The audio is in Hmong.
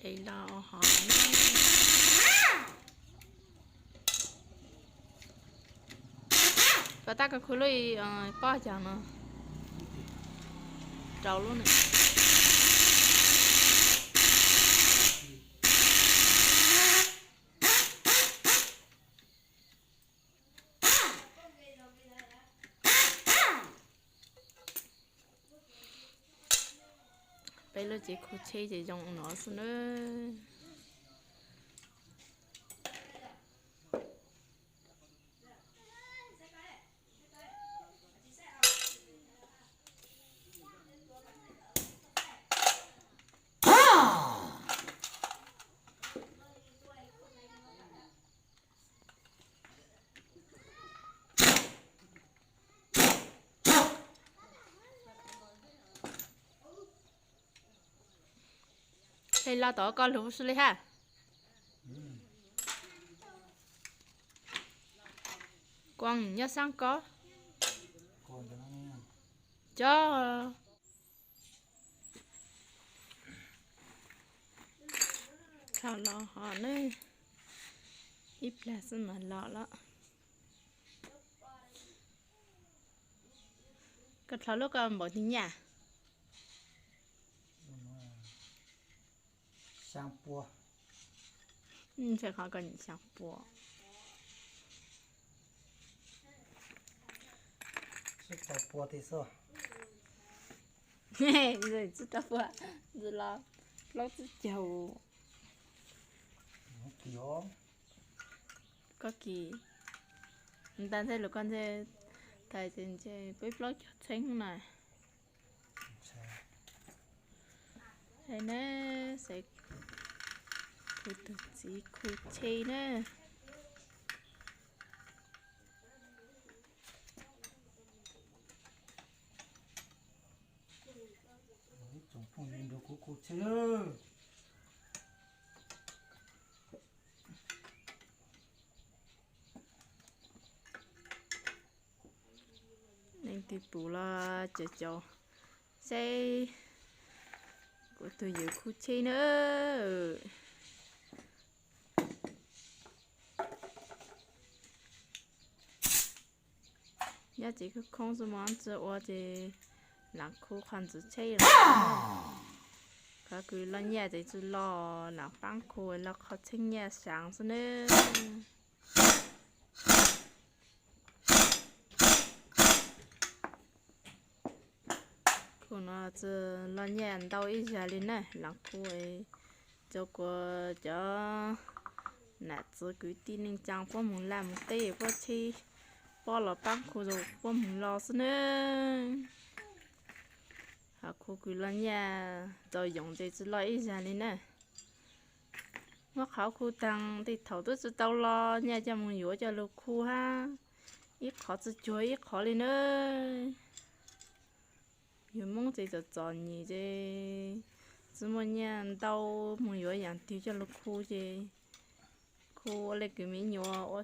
Ces los hov, koj tab koj khu lub pob cog no rau lub na. Peb lub tsev khu tsheb ces zoo no xwb nawb. Hle los tom koj lug xwb li hab. Kuas nyob saab koj. Cov, khaws los hov nawb, ib plag xwb mas los lawm. Koj dlhau lub koj npaum twg nyaj? Xyaa pua. Ntshai qhov koj nyam xyaa pua. Tsib rau pua tib xwb. Tsib rau pua, ntxim los plaub tsib caug. Koj kis, ntag ntxhe lus koj ntxhe, thais ces ntshe peb plaub caug txheeb na. Hais na, xaiv kuv tus txiv khu tsheb na. Ib tsoom phooj ywg nrog kuv khu tsheb. Leej twg pum los caum caum saib kuv tus yawm khu tsheb na. Nyob tsev khoob khoob xwb mas tsi ua ces lam khu qhov ntxiv tsheb los. Qhov kws loj nyaj ces tsi los lam paab khu los qhov txheeb nyaj saav xwb nawb. Khu no tsi loj nyaj ntau ib zag li na, lam khu rua kuas cov nam txiv kwv tij neej tsaa puab moog laj moog teb puab tsheb pob los paab khu rua puab moog los xwb nawb. Hab khu kws loj nyaj txaus yoos ces tsi loj ib zag li na. Muab qhov khu taag tej thaum tub tsi tau los nyaj coj moog yuav coj lug khu hab, ib qhov tsi cuag ib qhov li na. Yug Moob ces txom txom nyem ces tsi muaj nyaj ntau moog yuav yaam twg coj lug khu ces khu ua le kws me nyuam ua